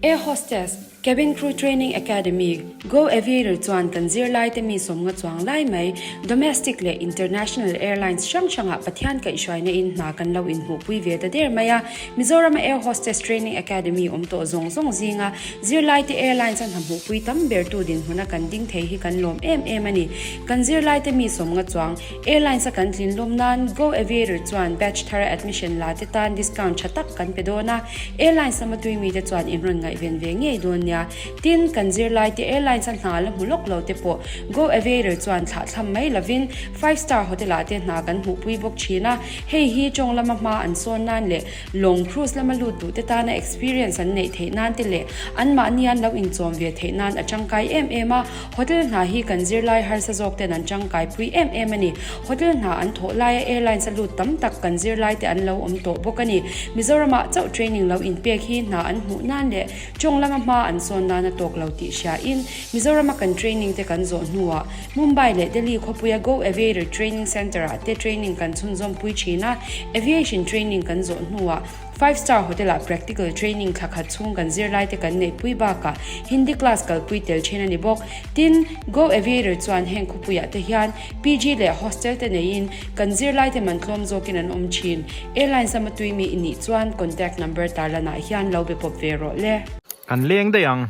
Air Hostess, Cabin Crew Training Academy, Go Aviator chuan kan zirlaite mi sawmnga chuang lai mai domestic leh international airlines hrang hrangah Pathian kaihhruaina in hna kan lo inhmuhpui ve ta der mai a. Mizorama Air Hostess Training Academy awm tawh zawng zawng zinga zirlaite airlines a hna hmuhpui tam bertu dinhmuna kan ding thei hi kan lawm em em a ni. Kan zirlaite mi sawmnga chuang Airlines a kan tlin lawm nan Go Aviator chuan batch thara admission la te tan discount tha tak kan pe dawn a, Airlines lama tui mite chuan in rawn ngaihven ve ngei dawn nia. Tin, kan zirlai te Airlines a hna la hmu lawk lo te pawh Go Aviator chuan thlah thlam mai lovin five star hotel ah te hna kan hmuhpui bawk thin a, hei hi tawng lama hma an sawn nan leh Lawng cruise lama lut duh te tana experience an neih theih nan te leh anmahni an lo inchawm ve theih nan a tangkai em em a. Hotel hna hi kan zirlai harsa zawk ten an tangkai pui em em a ni. Hotel hna an thawh laia airlines a lut tam tak kan zirlai te an lo awm tawh bawk a ni. Mizoramah chauh training lo inpek hi hna an hmuh nan leh tawng lama hma an sawn nan a tawk lo tih hria in Mizorama kan training te kan zawh hnuah Mumbai leh Delhi khawpuia Go Aviator Training Centre-ah te training kan chhunzawmpui thin a, aviation training kan zawh hnuah Five Star Hotel-ah practical training thla khat chhung kan zirlaite kan neihpui bakah Hindi class kalpui tel thin a ni bawk. Tin, Go Aviator chuan heng khawpuiah te hian PG leh hostel te neiin kan zirlaite man tlawm zawkin an awm thin. Airlines lama tui mi i nih chuan contact number tarlanah hian lo be pawp ve rawh le. Kan leng daih ang.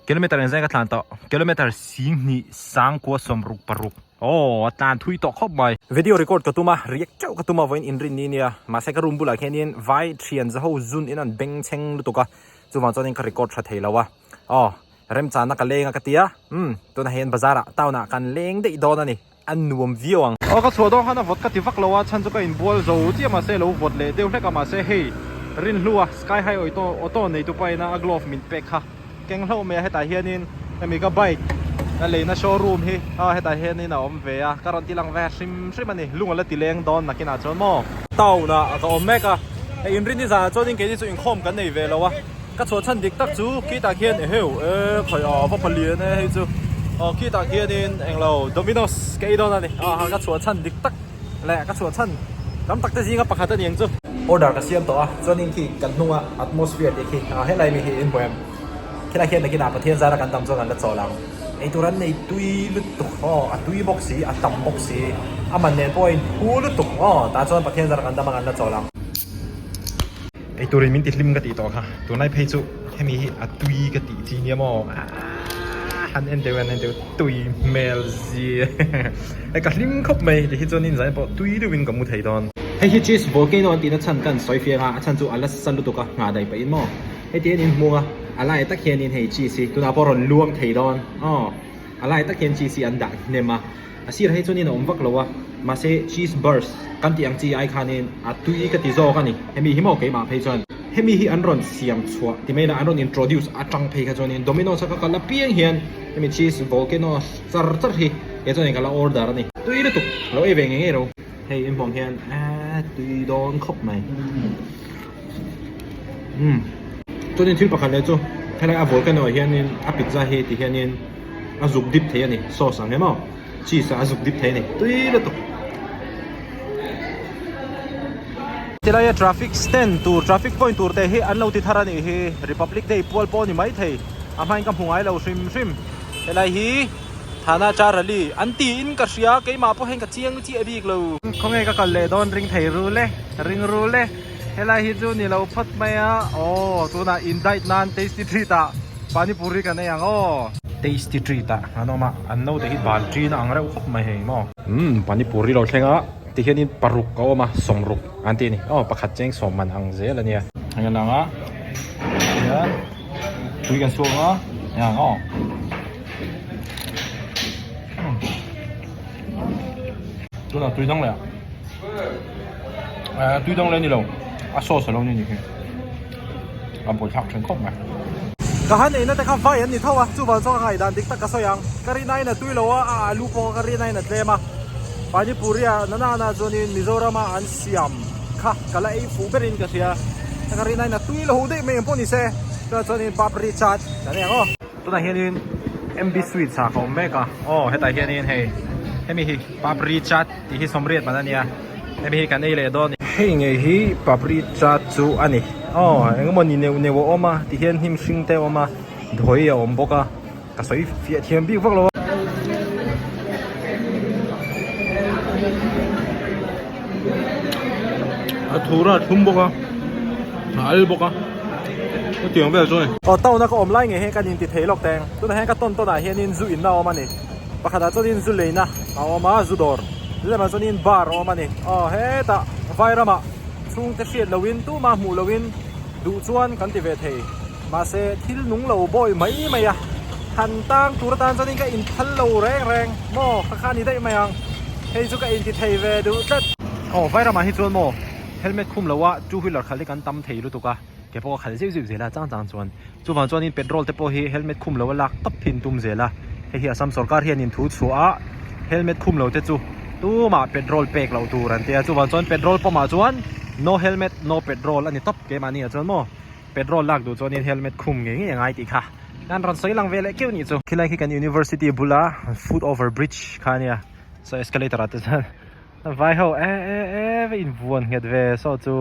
Kilometer engzai ka tlan tawh kilometer sing hnih sang kua sawmruk paruk aw a tlan thui tawh khawp mai. Video record ka tum a riak teuh ka tum a vawiin inrin ni nia mahse ka room bulah khianin vai thian za ho zun in an beng chheng lutuk a chuvang chuanin ka record tha thei lo a aw remchana ka leng a ka ti a umm tunah hian bazar ah town ah kan leng daih dawn a ni a nuam viau ang. Aw ka chhuah dawn khan a vawt ka ti vak lo a chhan chu ka inbual zo chiah mahse lo vawt leh deuh hlek a mahse hei rinhlu a sky high auto auto neitu pa ina a glove min pek kha keng hlauh mai a hetah hianin hemi ka bike ka leina showroom hi aw hetah hianin a awm ve a ka rawn ti lang ve hrim hrim a ni lung a la ti leng dawn nakinah chuan maw town ah ka awm mek a hei inrin ni zanah chuanin keini chu inkhawm kan nei ve lo a. Ka chhuah chhan dik tak chu khitah khian eheu e khawi a va palian e hei chu aw khitah khianin englo Domino's ka ei dawn a ni a ka chhuah chhan dik tak leh ka chhuah chhan tam tak te zinga pakhat a ni ang chu. Order ka siam tawh a chuanin khi kan hnunga atmosphere tih khi a helai mi hi in hmu em khilai khian nakinah Pathian zara kan tam chuan kan la chawl ang eitur an nei tui lutuk aw a tui bawk si a tam bawk si a man nen pawh a inphu lutuk aw tah chuan Pathian zara kan tam a kan la chawl ang. Eiturin min ti hlim ka tih tawh kha, tunlai phei chu hemi hi a tui ka tih chi nia maw aaa han en deuh han en deuh tui hmel zia e ka hlim khawp mai ti hi chuan in zai pawh tui deuhin ka mu thei dawn. Hei hi cheese volcano an tihna chhan ka an sawi fiang a, a chhan chu a la sa lutuk a nghah daih pahin maw heti hian in hmung a, a lai tak hianin hei cheese hi tunah pawh rawn luang thei dawn aw a lai tak hian cheese hi an dah hnem a. A sirah hi chuanin a awm vak lo a, mahse cheese burst kan tih ang chi ai khanin a tui ka ti zawk a ni. Hemi hi maw keimah phei chuan hemi hi an rawn siam chhuah ti mai la an rawn introduce atang phei kha chuanin Domino's a ka kal apiang hian hemi cheese volcano char char hi kei chuanin ka la order a ni. Tui lutuk lo ei ve ngei ngei ro. Hei in hmuam hian eee tui dawn khawp mai. Umm chuanin thil pakhat leh chu helai a volcano ah hianin a pizza hi ti hianin a zuk dip thei a ni sauce ang emaw cheese ah a zuk dip thei a ni tui lutuk. Tilaia traffic stand tur traffic point tur te hi an lo ti thar a nih hi Republic Day pual pawh a ni maithei a hmain ka hmu ngai lo hrim hrim helai hi Thana Charali an tiin ka hria keimah pawh hian ka chiang chiah bik lo. Khawnge ka kal leh dawn ring thei rul e ring rul e. Helai hi chu ni lo phawt mai a, aw tunah in diet nan tasty treat ah panipuri kan ei ang aw. Tasty treat ah an awm a, an naute hi bal ṭin a ang reuh khawp mai hei maw. Umm panipuri lo thleng a, tihianin paruk a awm a, sawmruk an tih a ni, aw pakhat cheng sawm man ang zel a nia. Heng a lang a, tihian tui kan suak a, heng ang aw. Tunah tui dang leh ah. Tui dang leh a ni lo a sauce a lo ni ni hi a buai thlak thin khawp mai. Ka han eina te kha vai an ni tho a chuvang chuan ka ngaihdan dik tak ka sawi ang ka rin aiin a tui lo a a alu pawh ka rin aiin a tlem a Panipuri ah na na na chuanin Mizoram a an siam kha ka la ei fuh berin ka hria ka rin aiin a tui lo daih mai ang pawh ni se chuvang chuanin papri chaat kan ei ang aw. Tunah hianin MB Sweets ah ka awm mek a aw hetah hianin hei hemi hi papri chaat tih hi sawmriat man a nia hemi hi kan ei leh dawn a ni. Hei ngei hi papri chaat chu a ni. Aw eng emaw ni neuh neuh a awm a tihian hnim hring te a awm a dhawi a awm bawk a ka sawi fiah thiam bik vak lo a. A thur a thlum bawk a a al bawk a hetiang vel chu a ni. Aw town a ka awm lai ngei hian kan inti thei lawk teng tunah hian ka tawn tawn ah hianin zu inna a awm a ni pakhatah chuanin zu leina a awm a zu dawr lemah chuanin bar a awm a ni aw hetah vai ramah chhungte hriat loin tumah hmuh loin duh chuan kan ti ve thei mahse thil nung lo bawi mai mai a han tang tur atan chuanin ka inphal lo reng reng maw kha kha a ni daih mai ang hei chu ka inti thei ve duh tlat. Aw vai ramah hi chuan maw helmet khum lo a two wheeler khalh hi kan tam thei lutuk a ke pawh a khalh zeuh zeuh zel a chang chang chuan chuvang chuanin petrol te pawh hi helmet khum lo a lak tawp thin tum zel a hei hi Assam sorkar hianin thu chhuah a helmet khum lo te chu tumah petrol pek loh tur an tia chuvang chuan petrol pump ah chuan no helmet no petrol a ni tawp keimahni ah chuan maw petrol lak duh chuanin helmet khum ngei ngei a ngai tih kha an rawn sawi lang ve leh keuh nih chu. Khilai khi kan university bula foot over bridge kha a nia saw escalator ah te chuan vai ho e e e va invuan nghet ve saw chu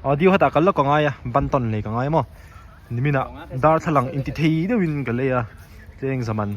aw deuh hetah kal lawk ka ngai a bantawn lei ka ngai maw niminah darthlalang inti thei deuhin ka lei a tleng zaman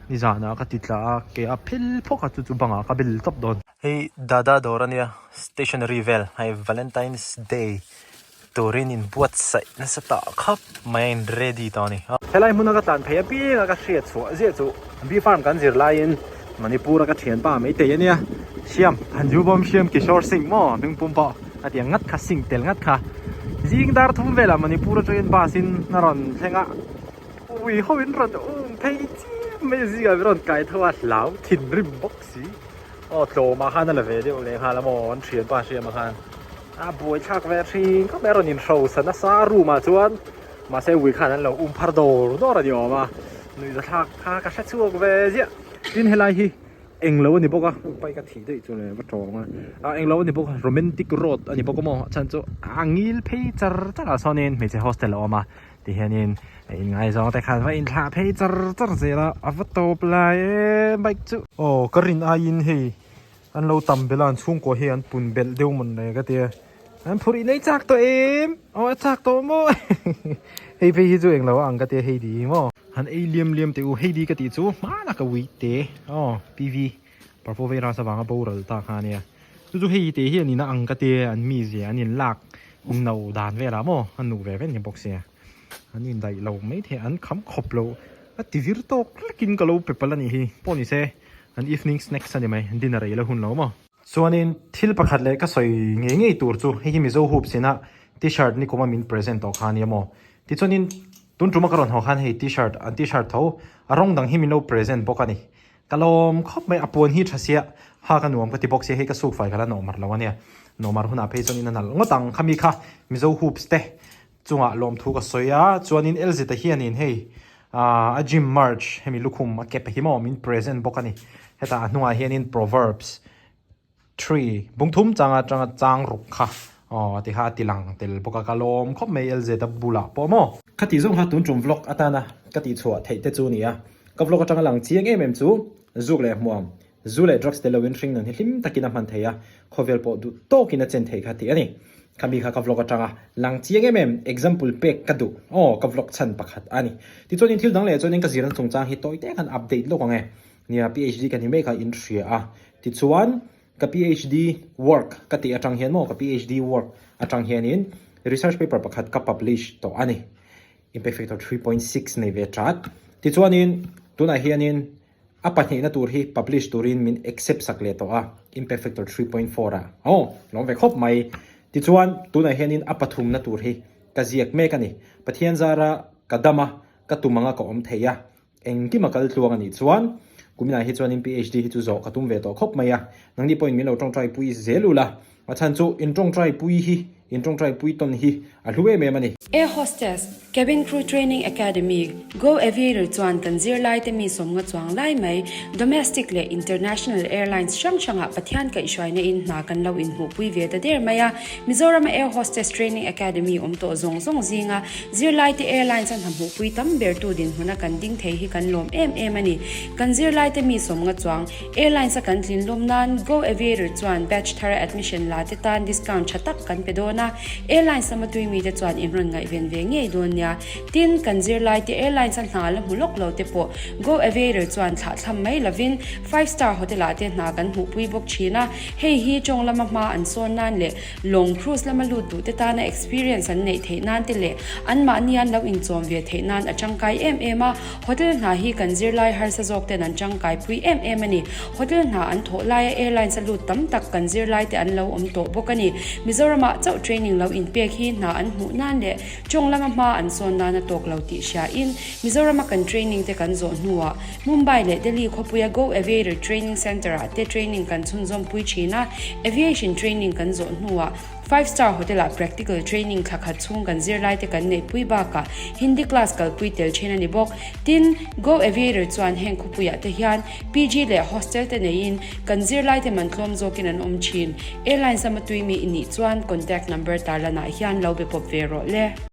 nizanah ka ti tla a ke a phel phawk a chu chu bangah ka bel tawp dawn. Hei dada dawr a nia stationery vel hei valentine's day turin inbuatsaih nasa tah khap mai a in ready tawh a ni. Helai hmuna ka tlan phei apiang a ka hriat chhuah ziah chu B farm kan zir laiin Manipur a ka thianpa maitei a nia Siam Hanjubawm Siam Kishore Singh maw hming pum pawh a ti ang ngat kha Singh tel ngat kha zing dar thum velah Manipur atangin bus in a rawn thleng a ui ho in rawn um phei chiam mai zingah min rawn kai tho a hlau thinrim bawk si aw tlawmah khan a la ve deuh leh nghal a maw an thianpa Siama khan. A buai thlak ve thin khawp mai a rawn inhrosa nasa room ah chuan mahse ui khan an lo um phar dawr dawr a ni awm a nuih za thlak kha ka hre chhuak ve ziah tin helai hi englo a ni bawk a pai ka thih daih chu le va tawng a ah englo a ni bawk a romantic road a ni bawk a maw a chhan chu a ngil phei char char ah sawnin hmeichhe hostel a awm a tihianin a inngaizawng te khan va inthlah phei char char zel a a va tawp lai em bike chu aw ka rin aiin hei. An lo tam belh a, an chhungkua hi an pun belh deuh mawn le ka ti a. An phur inei chak tawh em? Aw a chak tawh maw? Hei phei hi chu englo a ang ka ti a, Heidi hi maw? Han ei liam liam teh u, Heidi ka tih chu hmanah ka ui te aw PV Parphaw vei ras avanga boral ta kha ania. Chu chu hei te hi an in a ang ka ti a, an mizia an in lak no dan velah maw a nuh ve vek ni bawk sia. An indaih lo maithei an kham khawp lo a ti vir tawk lekin ka lo pe palh a nih hi pawh ni se. An evening snacks a ni mai, dinner ei la hun lo maw? Chuanin thil pakhat leh ka sawi ngei ngei tur chu hei hi Mizo Hoops ina t-shirt ni kuma min present tawh kha a nia maw? Tichuanin tun tuma ka rawn haw khan hei t-shirt an t-shirt tho a rawng dang hi min lo present bawk a ni. Ka lawm khawp mai, a puan hi tha sia, ha ka nuam ka ti bawk sia hei ka suk fai ka la nawh mar lo a nia. Nawh mar hunah phei chuanin a nalh ngawt ang, khami kha Mizo Hoops te Chungah lawmthu ka sawi a, chuanin Elzita hianin hei a gym merch hemi lukhum a kep hi maw min present bawk a ni. Hetah a hnungah hianin Proverbs tree bungthum changa atanga chang ruk kha aw a ti kha a ti lang tel bawk a, ka lawm khawp mai Elzeta bulah pawh maw. Ka tih zawng kha tun tum vlog atana ka tihchhuah theih te chu a ni a, ka vlog atanga lang chiang em em chu zuk leh hmuam, zu leh drugs tel loin hringnun hi hlim takin a hman thei a, khawvel pawh duh tawkin a chen thei kha tih a ni. Khami kha ka vlog atanga lang chiang em em example pek ka duh aw ka vlog chhan pakhat a ni. Tichuanin thil dang leh chuanin ka zirna chungchang hi tawi te khan update lawk ang e. Nia PhD ka ni mek a in hria a. Tichuan ka PhD work ka tih atang hian maw ka PhD work atang hianin research paper pakhat ka publish tawh a ni. Impact factor 3.6 nei ve chat. Tichuanin tunah hianin A pahnihna tur hi publish turin min accept sak leh tawh a, impact factor 3.4 ah aw lawm ve khawp mai. Tichuan, tunah hianin a pathumna tur hi ka ziak mek a ni. Pathian zara ka dam a, ka tum anga ka awm thei a, engkim a kal tluang a nih chuan kuminah hi chuanin PhD hi chu zawh ka tum ve tawh khawp mai a. Nangni pawhin min lo tawngtai pui zel ula, A chhan chu in tawngtai pui hi, in tawngtai pui tawn hi a hlu em em a ni. Air Hostess, Cabin Crew Training Academy, Go Aviator chuan kan zirlaite mi sawmnga chuang lai mai, domestic leh international airlines hrang hrangah Pathian kaihhruaina in hna kan lo inhmuhpui ve ta der mai a. Mizorama Air Hostess Training Academy awm tawh zawng zawng zinga zirlaite airlines a hna hmuhpui tam bertu dinhmuna kan ding thei hi kan lawm em em a ni. Kan zirlaite mi sawmnga chuang Airlines a kan tlin lawm nan Go Aviator chuan batch thara admission la te tan discount tha tak kan pe dawn a. a, Airlines lama tui mite chuan in rawn ngaihven ve ngei dawn nia. Tin, kan zirlaite Airlines a hna la hmu lawk lo te pawh Go Aviator chuan thlahthlam mai lovin Five Star Hotel ah te hna kan hmuhpui bawk thin a, hei hi tawng lama hma an sawn nan leh Lawng cruise lama lut duh te tana experience an neih theih nan te leh anmahni an lo inchawm ve theih nan a tangkai em em a, hotel hna hi kan zirlai harsa zawk ten an tangkai pui em em a ni. Hotel hna an thawh laia airlines a lut tam tak kan zirlai te an lo awm tawh bawk a ni. Mizoramah chauh training lo inpek hi hna an hmuh nan leh tawng lama hma an sawn nan a tawk lo tih hria in Mizorama kan training te kan zawh hnuah Mumbai leh Delhi khawpuia Go Aviator Training Centre ah te training kan chhunzawm pui thin a, Aviation training kan zawh hnuah Five Star Hotel ah practical training thla khat chhung kan zirlai te kan neih pui bakah Hindi class kalpui tel thin a ni bawk. Tin, Go Aviator chuan heng khawpuiah te hian PG leh hostel te neiin kan zirlai te man tlawm zawkin an awm thin. Airlines lama tui mi i nih chuan contact number tarlanah hian lo be pawp ve rawh le.